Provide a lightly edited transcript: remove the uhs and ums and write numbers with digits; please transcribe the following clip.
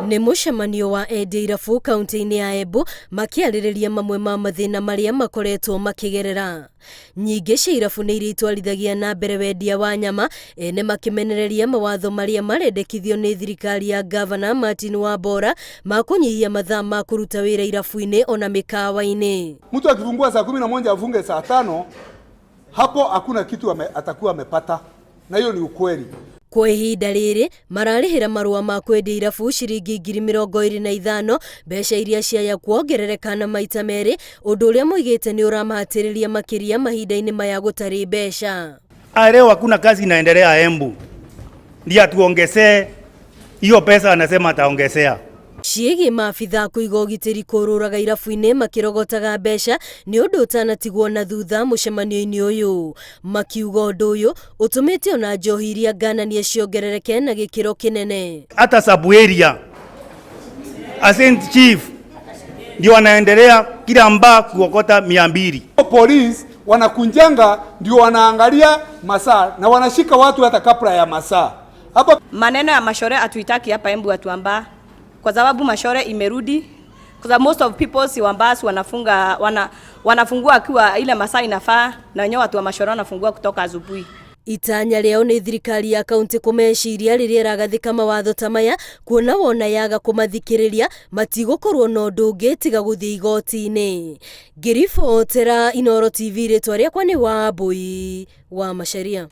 Nĩ mũcemanio wa endia irabu kaunti-inĩ ya Embu makĩarĩrĩria mamwe ma mathĩna marĩa makoretwo makĩgerera. Nyingĩ cia irabu nĩ iria itwarithagia na mbere wendia wa nyama, ene makĩmenereria mawatho marĩa marendekithio nĩ thirikari ya Ngavana Martin Wambora ma kũnyihia mathaa ma kũruta wĩra irabu-inĩ ona mĩkawa-inĩ. Mtu akifungua saa 11 afunge saa 5, hapo hakuna kitu atakuwa amepata, na hiyo ni ukweli. Kwa ihinda rĩrĩ mararĩhĩra marũa ma kwendia irabu ciringi 25,000, mbeca iria ciaya kuongerereka na maita merĩ, ũndũ ũrĩa moigĩte nĩ ũramahatĩrĩria makĩria mahinda-inĩ maya gũtarĩ mbeca. Leo hakuna kazi inaendelea Embu, ndiye atuongezee hiyo pesa, anasema ataongezea. Ciĩgiĩ maabitha kũiga ũgitĩri kũrũraga irabu-inĩ makĩrogotaga mbeca nĩ ũndũ ũtanatigwo na thutha mũcemanio-inĩ ũyũ. Makiuga ũndũ ũyũ ũtũmĩte ona njohi iria ngananie ciongerereke na gĩkĩro kĩnene. Hata sub area assistant chief ndio wanaendelea kila mbaa kuokota 200. Polisi wanakunjanga ndio wanaangalia masaa na wanashika watu hata kabla ya masaa. Hapa maneno ya mashore hatuitaki hapa Embu watu ambaa, kwa sababu mashore imerudi, kwa sababu most of people si wambasi wanafunga wanafungua akiwa ile masaa inafaa, na wenyewe watu wa mashore wanafungua kutoka asubuhi. Itanya rĩao nĩ thirikari ya kaunti kũmeciria rĩrĩa ĩragathĩka mawatho ta maya, kuona wona yaga kũmathikĩrĩria matigũkorwo na ũndũ ũngĩ tiga gũthiĩ igoti-inĩ. Ngĩribotera Inooro TV, rĩtwa rĩakwa nĩ Wambui wa Macharia.